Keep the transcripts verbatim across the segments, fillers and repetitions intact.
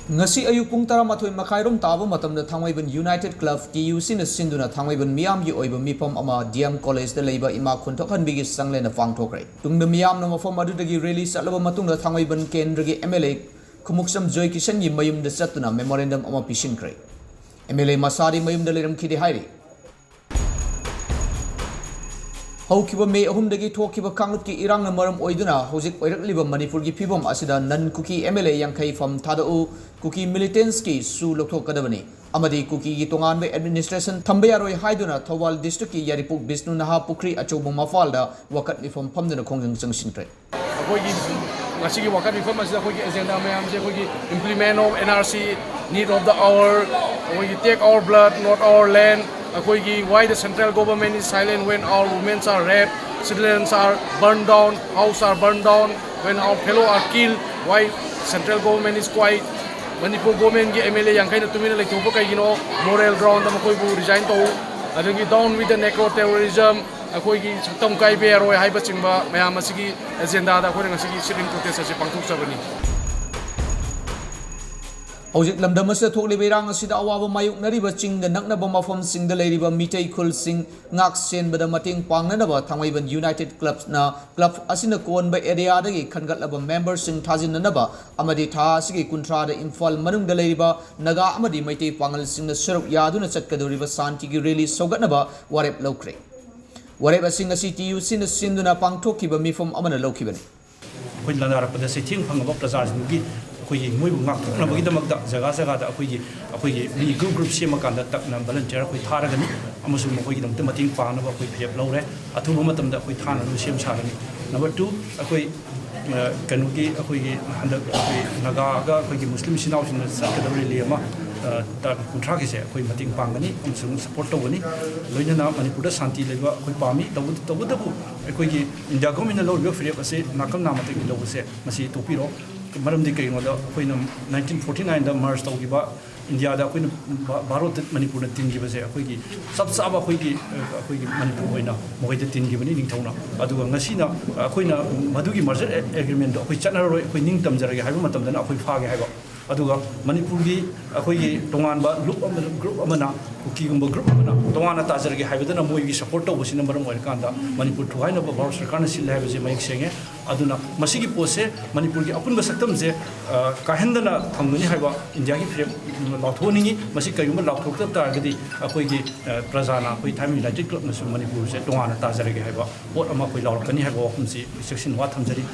ꯉꯁꯤ ꯑꯌꯨꯛ ꯄꯨꯡ ꯇꯔꯥꯃꯥꯊꯣꯏ ꯃꯈꯥꯏꯔꯣꯝ ꯇꯥꯕ ꯃꯇꯝꯗ ꯊꯥꯡꯃꯩꯕꯟ United Club, T U C ꯅ ꯁꯤꯟꯗꯨꯅ ꯊꯥꯡꯃꯩꯕꯟ ꯃꯤꯌꯥꯝꯒꯤ ꯑꯣꯏꯕ ꯃꯤꯐꯝ ꯑꯃ D M College ꯗ ꯂꯩꯕ ꯏꯃꯥ ꯈꯨꯟꯊꯣꯛꯍꯟꯕꯤꯒꯤ ꯆꯪꯂꯦꯟꯗ ꯄꯥꯡꯊꯣꯛꯈ꯭ꯔꯦ꯫ ꯇꯨꯡꯗ ꯃꯤꯌꯥꯝꯅ ꯃꯐꯝ ꯑꯗꯨꯗꯒꯤ rally ꯆꯠꯂꯕ ꯃꯇꯨꯡꯗ ꯊꯥꯡꯃꯩꯕꯟ ꯀꯦꯟꯗ꯭ꯔꯒꯤ M L A ꯈꯨꯃꯨꯛꯁꯝ ꯖꯣꯏꯀꯤꯁꯟꯒꯤ ꯃꯌꯨꯝꯗ ꯆꯠꯇꯨꯅ memorandum ꯑꯃ ꯄꯤꯁꯤꯟꯈ꯭ꯔꯦ꯫ M L A ꯃꯁꯥꯗꯤ ꯃꯌꯨꯝꯗ ꯂꯩꯔꯝꯈꯤꯗꯦ ꯍꯥꯏꯔꯤ꯫ ꯍꯧꯈꯤꯕ ꯃꯦ ꯑꯍꯨꯝꯗꯒꯤ ꯊꯣꯛꯈꯤꯕ ꯀꯥꯡꯂꯨꯞꯀꯤ ꯏꯔꯥꯡꯅ ꯃꯔꯝ ꯑꯣꯏꯗꯨꯅ ꯍꯧꯖꯤꯛ ꯑꯣꯏꯔꯛꯂꯤꯕ ꯃꯅꯤꯄꯨꯔꯒꯤ ꯐꯤꯕꯝ ꯑꯁꯤꯗ non Kuki M L A ꯌꯥꯡꯈꯩ ꯐꯝ ꯊꯥꯗꯣꯛꯎ, ꯀꯨꯀꯤ militants ꯀꯤ ꯁꯨ ꯂꯧꯊꯣꯛꯀꯗꯕꯅꯤ ꯑꯃꯗꯤ ꯀꯨꯀꯤꯒꯤ ꯇꯣꯉꯥꯟꯕ administration ꯊꯝꯕ ꯌꯥꯔꯣꯏ ꯍꯥꯏꯗꯨꯅ ꯊꯧꯕꯥꯜ district ꯀꯤ ꯌꯥꯏꯔꯤꯄꯣꯛ ꯕꯤꯁꯅꯨ ꯅꯍꯥ ꯄꯨꯈ꯭ꯔꯤ ꯑꯆꯧꯕ ꯃꯄꯥꯜꯗ ꯋꯥꯀꯠ ꯃꯤꯐꯝ ꯐꯝꯗꯨꯅ ꯈꯣꯡꯖꯪ ꯆꯪꯁꯤꯟꯈ꯭ꯔꯦ꯫ ꯑꯩꯈꯣꯏꯒꯤ ꯉꯁꯤꯒꯤ ꯋꯥꯀꯠ ꯃꯤꯐꯝ ꯑꯁꯤꯗ ꯑꯩꯈꯣꯏꯒꯤ agenda ꯃꯌꯥꯝꯁꯦ ꯑꯩꯈꯣꯏꯒꯤ implement of N R C, need of the hour, ꯑꯩꯈꯣꯏꯒꯤ take our blood, not our land, ꯑꯩꯈꯣꯏꯒꯤ why the central government is silent when our women are raped, children are burned down, house are burned down, when our fellow are killed, why central government is quiet? Manipur government ꯀꯤ M L A ꯌꯥꯡꯈꯩꯅ ꯇꯨꯃꯤꯟꯅ ꯂꯩꯊꯣꯛꯄ ꯀꯩꯒꯤꯅꯣ? Moral ground ꯗ ꯃꯈꯣꯏꯕꯨ resign ꯇꯧ꯫ ꯑꯗꯒꯤ down with the narco terrorism, ꯑꯩꯈꯣꯏꯒꯤ ꯁꯛꯇꯝ ꯀꯥꯏꯕ ꯌꯥꯔꯣꯏ ꯍꯥꯏꯕꯆꯤꯡꯕ ꯃꯌꯥꯝ ꯑꯁꯤꯒꯤ agenda ꯗ ꯑꯩꯈꯣꯏꯅ ꯉꯁꯤꯒꯤ sit-in protest ꯑꯁꯤ ꯄꯥꯡꯊꯣꯛꯆꯕꯅꯤ꯫ ꯍꯧꯖꯤꯛ ꯂꯝꯗꯝ ꯑꯁꯤꯗ ꯊꯣꯛꯂꯤꯕ ꯏꯔꯥꯡ ꯑꯁꯤꯗ ꯑꯋꯥꯕ ꯃꯥꯌꯣꯛꯅꯔꯤꯕꯁꯤꯡꯒ ꯅꯛꯅꯕ ꯃꯐꯝꯁꯤꯡꯗ ꯂꯩꯔꯤꯕ ꯃꯤꯇꯩ ꯈꯨꯜꯁꯤꯡ ꯉꯥꯛ ꯁꯦꯟꯕꯗ ꯃꯇꯦꯡ ꯄꯥꯡꯅꯅꯕ ꯊꯥꯡꯃꯩꯕꯟ United Club ꯅ club ꯑꯁꯤꯅ ꯀꯣꯟꯕ area ꯗꯒꯤ ꯈꯟꯒꯠꯂꯕ member ꯁꯤꯡ ꯊꯥꯖꯤꯟꯅꯅꯕ ꯑꯃꯗꯤ ꯊꯥ ꯑꯁꯤꯒꯤ ꯀꯨꯟꯊ꯭ꯔꯥꯗ ꯏꯝꯐꯥꯜ ꯃꯅꯨꯡꯗ ꯂꯩꯔꯤꯕ ꯅꯥꯒꯥ ꯑꯃꯗꯤ ꯃꯩꯇꯩ ꯄꯥꯉꯜꯁꯤꯡꯅ ꯁꯔꯨꯛ ꯌꯥꯗꯨꯅ ꯆꯠꯀꯗꯧꯔꯤꯕ ꯁꯥꯟꯇꯤꯒꯤ rally ꯁꯧꯒꯠꯅꯕ ꯋꯥꯔꯦꯞ ꯂꯧꯈ꯭ꯔꯦ꯫ ꯋꯥꯔꯦꯞ ꯑꯁꯤ ꯉꯁꯤ T U C ꯅ ꯁꯤꯟꯗꯨꯅ ꯄꯥꯡꯊꯣꯛꯈꯤꯕ ꯃꯤꯐꯝ ꯑꯃꯅ ꯂꯧꯈꯤꯕꯅꯤ꯫ ꯑꯩꯈꯣꯏ ꯂꯥꯟꯗꯥꯔꯛꯄꯗ ꯆꯩꯊꯦꯡ ꯐꯪꯉꯕ ꯄ꯭ꯔꯖꯥꯁꯤꯡꯗꯨꯒꯤ ꯑꯩꯈꯣꯏꯒꯤ ꯃꯣꯏꯕꯨ ꯉꯥꯛꯊꯣꯛꯅꯕꯒꯤꯗꯃꯛꯇ ꯖꯒꯥ ꯖꯒꯥꯗ ꯑꯩꯈꯣꯏꯒꯤ, ꯑꯩꯈꯣꯏꯒꯤ ꯃꯤ group group ꯁꯦꯝꯃꯀꯥꯟꯗ ꯇꯛꯅ volunteer ꯑꯩꯈꯣꯏ ꯊꯥꯔꯒꯅꯤ꯫ ꯑꯃꯁꯨꯡ ꯃꯈꯣꯏꯒꯤꯗꯃꯛꯇ ꯃꯇꯦꯡ ꯄꯥꯡꯅꯕ ꯑꯩꯈꯣꯏ ꯐꯤꯔꯦꯞ ꯂꯧꯔꯦ꯫ ꯑꯊꯨꯕ ꯃꯇꯝꯗ ꯑꯩꯈꯣꯏ ꯊꯥꯅꯕ ꯁꯦꯝ ꯁꯥꯒꯅꯤ꯫ Number two, ꯑꯩꯈꯣꯏ, ꯑ, ꯀꯩꯅꯣꯒꯤ, ꯑꯩꯈꯣꯏꯒꯤ ꯍꯟꯗꯛ ꯑꯩꯈꯣꯏ ꯅꯥꯒꯥꯒ ꯑꯩꯈꯣꯏꯒꯤ ꯃꯨꯁꯂꯤꯝ ꯏꯆꯤꯟ ꯏꯅꯥꯎꯁꯤꯡꯅ ꯆꯠꯀꯗꯕ rally ꯑꯃ, ꯑ, ꯇꯥꯔꯤꯛ ꯀꯨꯟꯊ꯭ꯔꯥꯒꯤꯁꯦ ꯑꯩꯈꯣꯏ ꯃꯇꯦꯡ ꯄꯥꯡꯒꯅꯤ ꯑꯃꯁꯨꯡ support ꯇꯧꯒꯅꯤ꯫ ꯂꯣꯏꯅꯅ ꯃꯅꯤꯄꯨꯔꯗ ꯁꯥꯟꯇꯤ ꯂꯩꯕ ꯑꯩꯈꯣꯏ ꯄꯥꯝꯃꯤ꯫ ꯇꯧꯕ-, ꯇꯧꯕꯇꯕꯨ ꯑꯩꯈꯣꯏꯒꯤ India government ꯅ ꯂꯧꯔꯤꯕ ꯐꯤꯔꯦꯞ ꯑꯁꯤ ꯅꯥꯀꯜ ꯅꯥꯝꯃꯇꯒꯤ ꯂꯧꯕꯁꯦ ꯃꯁꯤ ꯇꯣꯛꯄꯤꯔꯣ꯫ ꯃꯔꯝꯗꯤ ꯀꯩꯒꯤꯅꯣꯗ ꯑꯩꯈꯣꯏꯅ ꯅꯥꯏꯟꯇꯤꯟ ꯐꯣꯔꯇꯤ ꯅꯥꯏꯟꯗ ꯃꯔꯖ ꯇꯧꯈꯤꯕ ꯏꯟꯗꯤꯌꯥꯗ ꯑꯩꯈꯣꯏꯅ ꯚꯥ- ꯚꯥꯔꯠꯇ ꯃꯅꯤꯄꯨꯔꯅ ꯇꯤꯟꯈꯤꯕꯁꯦ ꯑꯩꯈꯣꯏꯒꯤ ꯆꯞ ꯆꯥꯕ ꯑꯩꯈꯣꯏꯒꯤ ꯑꯩꯈꯣꯏꯒꯤ ꯃꯅꯤꯄꯨꯔ ꯑꯣꯏꯅ ꯃꯈꯣꯏꯗ ꯇꯤꯟꯈꯤꯕꯅꯤ ꯅꯤꯡꯊꯧꯅ꯫ ꯑꯗꯨꯒ ꯉꯁꯤꯅ ꯑꯩꯈꯣꯏꯅ ꯃꯗꯨꯒꯤ ꯃꯔꯖꯔ ꯑꯦꯒ꯭ꯔꯤꯃꯦꯟꯗꯣ ꯑꯩꯈꯣꯏ ꯆꯠꯅꯔꯔꯣꯏ, ꯑꯩꯈꯣꯏ ꯅꯤꯡ ꯇꯝꯖꯔꯒꯦ ꯍꯥꯏꯕ ꯃꯇꯝꯗꯅ ꯑꯩꯈꯣꯏ ꯐꯥꯒꯦ ꯍꯥꯏꯕ꯫ ꯑꯗꯨꯒ ꯃꯅꯤꯄꯨꯔꯒꯤ ꯑꯩꯈꯣꯏꯒꯤ ꯇꯣꯉꯥꯟꯕ ꯂꯨꯞ ꯑꯃ ꯒ꯭ꯔꯨꯞ ꯑꯃꯅ ꯀꯨꯀꯤꯒꯨꯝꯕ ꯒ꯭ꯔꯨꯞ ꯑꯃꯅ ꯇꯣꯉꯥꯟꯅ ꯇꯥꯖꯔꯒꯦ ꯍꯥꯏꯕꯗꯨꯅ ꯃꯣꯏꯒꯤ ꯁꯄꯣꯔꯠ ꯇꯧꯕꯁꯤꯅ ꯃꯔꯝ ꯑꯣꯏꯔꯀꯥꯟꯗ ꯃꯅꯤꯄꯨꯔ ꯊꯨꯒꯥꯏꯅꯕ ꯚꯥꯔꯠ ꯁꯔꯀꯥꯔꯅ ꯁꯤꯜꯂꯦ ꯍꯥꯏꯕꯁꯦ ꯃꯌꯦꯛ ꯁꯦꯡꯉꯦ꯫ ꯑꯗꯨꯅ ꯃꯁꯤꯒꯤ ꯄꯣꯠꯁꯦ ꯃꯅꯤꯄꯨꯔꯒꯤ ꯑꯄꯨꯟꯕ ꯁꯛꯇꯝꯁꯦ ꯀꯥꯏꯍꯟꯗꯅ ꯊꯝꯒꯅꯤ ꯍꯥꯏꯕ ꯏꯟꯗꯤꯌꯥꯒꯤ ꯐꯤꯔꯦꯞ ꯂꯥꯎꯊꯣꯛꯍꯟꯅꯤꯡꯉꯤ꯫ ꯃꯁꯤ ꯀꯔꯤꯒꯨꯝꯕ ꯂꯥꯎꯊꯣꯛꯇ ꯇꯥꯔꯒꯗꯤ ꯑꯩꯈꯣꯏꯒꯤ ꯄ꯭ꯔꯖꯥꯅ ꯑꯩꯈꯣꯏ ꯊꯥꯏꯃ ꯌꯨꯅꯥꯏꯇꯦꯠ ꯀ꯭ꯂꯕꯅꯁꯨ ꯃꯅꯤꯄꯨꯔꯁꯦ ꯇꯣꯉꯥꯟꯅ ꯇꯥꯖꯔꯒꯦ ꯍꯥꯏꯕ ꯄꯣꯠ ꯑꯃ ꯑꯩꯈꯣꯏ ꯂꯥꯎꯔꯛꯀꯅꯤ ꯍꯥꯏꯕ ꯋꯥꯐꯝꯁꯤ ꯑꯩꯈꯣꯏ ꯆꯦꯛꯁꯤꯟꯋꯥ ꯊꯝꯖꯔꯤ꯫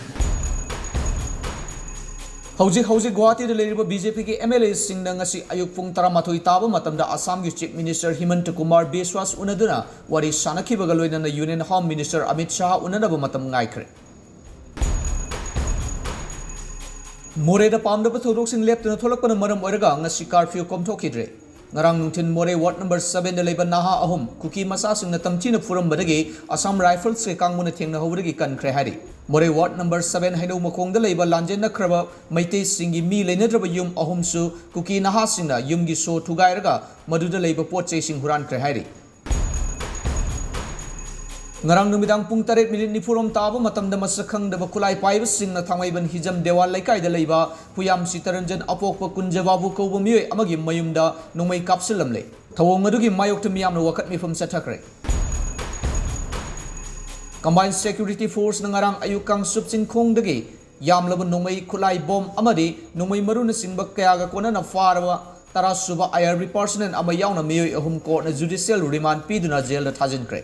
ꯍꯧꯖꯤꯛ ꯍꯧꯖꯤꯛ ꯒꯨꯋꯥꯍꯥꯇꯤꯗ ꯂꯩꯔꯤꯕ ꯕꯤ ꯖꯦ ꯄꯤꯒꯤ ꯑꯦꯝ ꯑꯦꯜ ꯑꯦꯁꯤꯡꯅ ꯉꯁꯤ ꯑꯌꯨꯛ ꯄꯨꯡ ꯇꯔꯥꯃꯥꯊꯣꯏ ꯇꯥꯕ ꯃꯇꯝꯗ ꯑꯁꯥꯝꯒꯤ ꯆꯤꯐ ꯃꯤꯅꯤꯁꯇꯔ ꯍꯤꯃꯟꯇ ꯀꯨꯃꯥꯔ ꯕꯤꯁ꯭ꯋꯥꯁ ꯎꯅꯗꯨꯅ ꯋꯥꯔꯤ ꯁꯥꯅꯈꯤꯕꯒ ꯂꯣꯏꯅꯅ union home minister Amit Shah ꯎꯅꯅꯕ ꯃꯇꯝ ꯉꯥꯏꯈ꯭ꯔꯦ꯫ ꯃꯣꯔꯦꯗ ꯄꯥꯝꯗꯕ ꯊꯧꯗꯣꯛꯁꯤꯡ ꯂꯦꯞꯇꯅ ꯊꯣꯛꯂꯛꯄꯅ ꯃꯔꯝ ꯑꯣꯏꯔꯒ ꯉꯁꯤ ꯀꯥꯔꯐ꯭ꯌꯨ ꯀꯣꯝꯊꯣꯛꯈꯤꯗ꯭ꯔꯦ꯫ ꯉꯔꯥꯡ ꯅꯨꯡꯊꯤꯜ ꯃꯣꯔꯦ ꯋꯥꯔꯗ ꯅꯝꯕꯔ ꯁꯕꯦꯟꯗ ꯂꯩꯕ ꯅꯍꯥ ꯑꯍꯨꯝ ꯀꯨꯀꯤ ꯃꯆꯥꯁꯤꯡꯅ ꯇꯝꯊꯤꯅ ꯐꯨꯔꯝꯕꯗꯒꯤ ꯑꯁꯥꯝ ꯔꯥꯏꯐꯜꯁꯀꯤ ꯀꯥꯡꯕꯨꯅ ꯊꯦꯡꯅꯍꯧꯕꯗꯒꯤ ꯀꯟꯈ꯭ꯔꯦ ꯍꯥꯏꯔꯤ꯫ ꯃꯣꯔꯦ ꯋꯥꯔꯗ ꯅꯝꯕꯔ ꯁꯕꯦꯟ ꯍꯩꯅꯧ ꯃꯈꯣꯡꯗ ꯂꯩꯕ ꯂꯥꯟꯖꯦꯟꯅꯈ꯭ꯔꯕ ꯃꯩꯇꯩꯁꯤꯡꯒꯤ ꯃꯤ ꯂꯩꯅꯗ꯭ꯔꯕ ꯌꯨꯝ ꯑꯍꯨꯝꯁꯨ ꯀꯨꯀꯤ ꯅꯍꯥꯁꯤꯡꯅ ꯌꯨꯝꯒꯤ ꯁꯣ ꯊꯨꯒꯥꯏꯔꯒ ꯃꯗꯨꯗ ꯂꯩꯕ ꯄꯣꯠ ꯆꯩꯁꯤꯡ ꯍꯨꯔꯥꯟꯈ꯭ꯔꯦ ꯍꯥꯏꯔꯤ꯫ ꯉꯔꯥꯡ ꯅꯨꯃꯤꯗꯥꯡ ꯄꯨꯡ ꯇꯔꯦꯠ ꯃꯤꯅꯤꯠ ꯅꯤꯐꯨꯔꯣꯝ ꯇꯥꯕ ꯃꯇꯝꯗ ꯃꯁꯛ ꯈꯪꯗꯕ ꯈꯨꯠꯂꯥꯏ ꯄꯥꯏꯕꯁꯤꯡꯅ ꯊꯥꯡꯃꯩꯕꯟ ꯍꯤꯖꯝ ꯗꯦꯋꯥꯜ ꯂꯩꯀꯥꯏꯗ ꯂꯩꯕ ꯄꯨꯌꯥꯝ ꯁꯤꯇꯔꯟꯖꯟ ꯑꯄꯣꯛꯄ ꯀꯨꯟꯖꯕꯥꯕꯨ ꯀꯧꯕ ꯃꯤꯑꯣꯏ ꯑꯃꯒꯤ ꯃꯌꯨꯝꯗ ꯅꯣꯡꯃꯩ ꯀꯥꯞꯁꯤꯜꯂꯝꯂꯦ꯫ ꯊꯧꯑꯣꯡ ꯑꯗꯨꯒꯤ ꯃꯥꯌꯣꯛꯇ ꯃꯤꯌꯥꯝꯅ ꯋꯥꯀꯠ ꯃꯤꯐꯝ ꯆꯠꯊꯈ꯭ꯔꯦ꯫ ꯀꯝꯕꯥꯏꯟ ꯁꯦꯀ꯭ꯌꯨꯔꯤꯇꯤ ꯐꯣꯔꯁꯅ ꯉꯔꯥꯡ ꯑꯌꯨꯛ ꯀꯥꯡꯆꯨꯞ ꯆꯤꯡꯈꯣꯡꯗꯒꯤ ꯌꯥꯝꯂꯕ ꯅꯣꯡꯃꯩ, ꯈꯨꯠꯂꯥꯏ, ꯕꯣꯝ ꯑꯃꯗꯤ ꯅꯣꯡꯃꯩ ꯃꯔꯨꯅꯆꯤꯡꯕ ꯀꯌꯥꯒ ꯀꯣꯟꯅꯅ ꯐꯥꯔꯕ ꯇꯔꯥ ꯁꯨꯕ ꯑꯥꯏ ꯑꯥꯔ ꯕꯤ ꯄꯔꯁꯅꯦꯜ ꯑꯃ ꯌꯥꯎꯅ ꯃꯤꯑꯣꯏ ꯑꯍꯨꯝ ꯀꯣꯔꯠꯅ ꯖꯨꯗꯤꯁꯤꯌꯦꯜ ꯔꯤꯃꯥꯟ ꯄꯤꯗꯨꯅ ꯖꯦꯜꯗ ꯊꯥꯖꯤꯟꯈ꯭ꯔꯦ꯫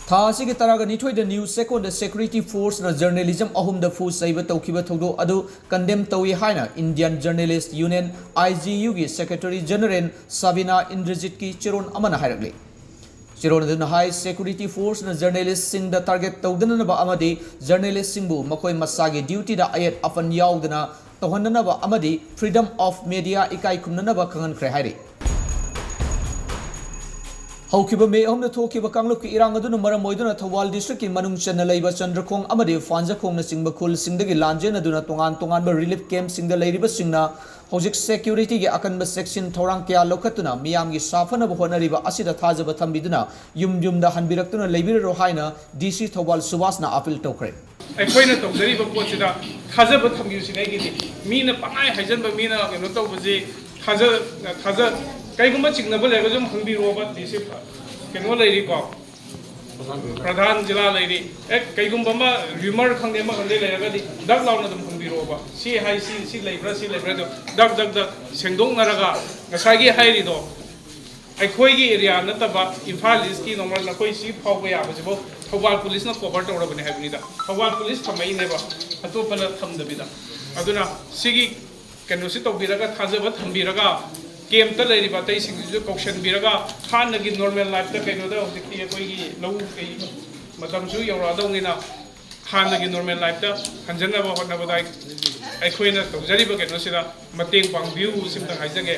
ꯊꯥ ꯑꯁꯤꯒꯤ ꯇꯔꯥꯒ ꯅꯤꯊꯣꯏꯗ ꯅ꯭ꯌꯨꯁ ꯁꯦꯀꯣꯟꯗ ꯁꯦꯀ꯭ꯌꯨꯔꯤꯇꯤ ꯐꯣꯔꯁꯅ ꯖꯔꯅꯦꯂꯤꯖꯝ ꯑꯍꯨꯝꯗ ꯐꯨ ꯆꯩꯕ ꯇꯧꯈꯤꯕ ꯊꯧꯗꯣꯛ ꯑꯗꯨ ꯀꯟꯗꯦꯝ ꯇꯧꯏ ꯍꯥꯏꯅ ꯏꯟꯗꯤꯌꯟ ꯖꯔꯅꯦꯂꯤꯁ ꯌꯨꯅꯤꯌꯟ, ꯑꯥꯏ ꯖꯤ ꯌꯨꯒꯤ ꯁꯦꯀ꯭ꯔꯦꯇꯔꯤ ꯖꯦꯅꯔꯦꯜ ꯁꯥꯕꯤꯅꯥ ꯏꯟꯗ꯭ꯔꯖꯤꯠꯀꯤ ꯆꯦꯔꯣꯜ ꯑꯃꯅ ꯍꯥꯏꯔꯛꯂꯤ꯫ ꯆꯦꯔꯣꯜ ꯑꯗꯨꯅ ꯍꯥꯏ, ꯁꯦꯀ꯭ꯌꯨꯔꯤꯇꯤ ꯐꯣꯔꯁꯅ ꯖꯔꯅꯦꯂꯤꯁꯁꯤꯡꯗ ꯇꯥꯔꯒꯦꯠ ꯇꯧꯗꯅꯅꯕ ꯑꯃꯗꯤ ꯖꯔꯅꯦꯂꯤꯁꯁꯤꯡꯕꯨ ꯃꯈꯣꯏ ꯃꯁꯥꯒꯤ ꯗ꯭ꯌꯨꯇꯤꯗ ꯑꯌꯦꯠ ꯑꯄꯟ ꯌꯥꯎꯗꯅ ꯇꯧꯍꯟꯅꯅꯕ ꯑꯃꯗꯤ ꯐ꯭ꯔꯤꯗꯝ ꯑꯣꯐ ꯃꯦꯗꯤꯌꯥ ꯏꯀꯥꯏ ꯈꯨꯝꯅꯅꯕ ꯈꯪꯍꯟꯈ꯭ꯔꯦ ꯍꯥꯏꯔꯤ꯫ ꯍꯧꯈꯤꯕ ꯃꯦ ꯑꯍꯨꯝꯗ ꯊꯣꯛꯈꯤꯕ ꯀꯥꯡꯂꯨꯞꯀꯤ ꯏꯔꯥꯡ ꯑꯗꯨꯅ ꯃꯔꯝ ꯑꯣꯏꯗꯨꯅ ꯊꯧꯕꯥꯜ ꯗꯤꯁꯇ꯭ꯔꯤꯛꯀꯤ ꯃꯅꯨꯡ ꯆꯟꯅ ꯂꯩꯕ ꯆꯟꯗ꯭ꯔꯈꯣꯡ ꯑꯃꯗꯤ ꯐꯥꯟꯖꯈꯣꯡꯅꯆꯤꯡꯕ ꯈꯨꯜꯁꯤꯡꯗꯒꯤ ꯂꯥꯟꯖꯦꯟꯅꯗꯨꯅ ꯇꯣꯉꯥꯟ ꯇꯣꯉꯥꯟꯕ ꯔꯤꯂꯤꯐ ꯀꯦꯝꯞꯁꯤꯡꯗ ꯂꯩꯔꯤꯕꯁꯤꯡꯅ ꯍꯧꯖꯤꯛ ꯁꯦꯀ꯭ꯌꯨꯔꯤꯇꯤꯒꯤ ꯑꯀꯟꯕ ꯆꯦꯛꯁꯤꯟ ꯊꯧꯔꯥꯡ ꯀꯌꯥ ꯂꯧꯈꯠꯇꯨꯅ ꯃꯤꯌꯥꯝꯒꯤ ꯁꯥꯐꯅꯕ ꯍꯣꯠꯅꯔꯤꯕ ꯑꯁꯤꯗ ꯊꯥꯖꯕ ꯊꯝꯕꯤꯗꯨꯅ ꯌꯨꯝ ꯌꯨꯝꯗ ꯍꯟꯕꯤꯔꯛꯇꯨꯅ ꯂꯩꯕꯤꯔꯔꯣ ꯍꯥꯏꯅ ꯗꯤ ꯁꯤ ꯊꯧꯕꯥꯜ ꯁꯨꯕꯥꯁꯅ ꯑꯥꯄꯤꯜ ꯇꯧꯈ꯭ꯔꯦ꯫ ꯑꯩꯈꯣꯏꯅ ꯇꯧꯖꯔꯤꯕ ꯄꯣꯠꯁꯤꯗ ꯊꯥꯖꯕ ꯊꯝꯕꯤꯌꯨ ꯁꯤꯅꯤ ꯑꯩꯒꯤꯗꯤ꯫ ꯃꯤꯅ ꯄꯪꯍꯥꯏ ꯍꯥꯏꯖꯟꯕ, ꯃꯤꯅ ꯀꯩꯅꯣ ꯇꯧꯕꯁꯤ ꯊꯥꯖ-, ꯊꯥꯖ-, ꯀꯩꯒꯨꯝꯕ ꯆꯤꯡꯅꯕ ꯂꯩꯔꯒꯁꯨ ꯑꯗꯨꯝ ꯍꯪꯕꯤꯔꯛꯑꯣꯕ ꯗꯤ ꯁꯤ ꯀꯩꯅꯣ ꯂꯩꯔꯤꯀꯣ, ꯄ꯭ꯔꯙꯥꯟ ꯖꯤꯂꯥ ꯂꯩꯔꯤ꯫ ꯑꯦ, ꯀꯩꯒꯨꯝꯕ ꯑꯃ ꯔꯤꯃꯔ ꯈꯪꯗꯦ, ꯑꯃ ꯈꯪꯗꯦ ꯂꯩꯔꯒꯗꯤ ꯗꯛ ꯂꯥꯎꯅ ꯑꯗꯨꯝ ꯍꯪꯕꯤꯔꯛꯑꯣꯕ꯫ ꯁꯤ ꯍꯥꯏ, ꯁꯤ, ꯁꯤ ꯂꯩꯕ꯭ꯔꯥ, ꯁꯤ ꯂꯩꯕ꯭ꯔꯥ, ꯑꯗꯣ ꯗꯛ, ꯗꯛ, ꯗꯛ ꯁꯦꯡꯗꯣꯛꯅꯔꯒ ꯉꯁꯥꯏꯒꯤ ꯍꯥꯏꯔꯤꯗꯣ, ꯑꯩꯈꯣꯏꯒꯤ ꯑꯦꯔꯤꯌꯥ ꯅꯠꯇꯕ ꯏꯝꯐꯥꯜ ꯏꯁꯀꯤ ꯅꯣꯡꯃ ꯅꯈꯣꯏ ꯁꯤ ꯐꯥꯎꯕ ꯌꯥꯕꯁꯤꯕꯨ ꯊꯧꯕꯥꯜ ꯄꯨꯂꯤꯁꯅ ꯀꯣꯚꯔ ꯇꯧꯔꯕꯅꯤ ꯍꯥꯏꯕꯅꯤꯗ꯫ ꯊꯧꯕꯥꯜ ꯄꯨꯂꯤꯁ ꯊꯝꯃꯛꯏꯅꯦꯕ, ꯑꯇꯣꯞꯄꯅ ꯊꯝꯗꯕꯤꯗ꯫ ꯑꯗꯨꯅ ꯁꯤꯒꯤ ꯀꯩꯅꯣꯁꯤ ꯇꯧꯕꯤꯔꯒ, ꯊꯥꯖꯕ ꯊꯝꯕꯤꯔꯒ, ꯀꯦꯝꯞꯇ ꯂꯩꯔꯤꯕ ꯑꯇꯩꯁꯤꯡꯁꯤꯁꯨ ꯀꯧꯁꯟꯕꯤꯔꯒ, ꯍꯥꯟꯅꯒꯤ ꯅꯣꯔꯃꯦꯜ ꯂꯥꯏꯐꯇ, ꯀꯩꯅꯣꯗ, ꯍꯧꯖꯤꯛꯇꯤ ꯑꯩꯈꯣꯏꯒꯤ ꯂꯧ ꯀꯩ ꯃꯇꯝꯁꯨ ꯌꯧꯔꯛꯑꯗꯧꯅꯤꯅ, ꯍꯥꯟꯅꯒꯤ ꯅꯣꯔꯃꯦꯜ ꯂꯥꯏꯐꯇ ꯍꯟꯖꯟꯅꯕ ꯍꯣꯠꯅꯕꯗ ꯑꯩ-, ꯑꯩꯈꯣꯏꯅ ꯇꯧꯖꯔꯤꯕ ꯀꯩꯅꯣꯁꯤꯗ ꯃꯇꯦꯡ ꯄꯥꯡꯕꯤꯌꯨ, ꯁꯤꯝꯇꯪ ꯍꯥꯏꯖꯒꯦ꯫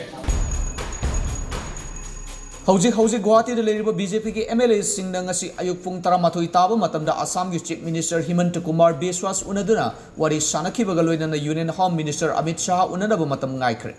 ꯍꯧꯖꯤꯛ ꯍꯧꯖꯤꯛ ꯒꯨꯋꯥꯍꯥꯇꯤꯗ ꯂꯩꯔꯤꯕ ꯕꯤ ꯖꯦ ꯄꯤꯒꯤ ꯑꯦꯝ ꯑꯦꯜ ꯑꯦꯁꯤꯡꯅ ꯉꯁꯤ ꯑꯌꯨꯛ ꯄꯨꯡ ꯇꯔꯥꯃꯥꯊꯣꯏ ꯇꯥꯕ ꯃꯇꯝꯗ ꯑꯁꯥꯝꯒꯤ ꯆꯤꯐ ꯃꯤꯅꯤꯁꯇꯔ ꯍꯤꯃꯟꯇ ꯀꯨꯃꯥꯔ ꯕꯤꯁ꯭ꯋꯥꯁ ꯎꯅꯗꯨꯅ ꯋꯥꯔꯤ ꯁꯥꯟꯅꯈꯤꯕꯒ ꯂꯣꯏꯅꯅ union home minister Amit Shah ꯎꯅꯅꯕ ꯃꯇꯝ ꯉꯥꯏꯈ꯭ꯔꯦ꯫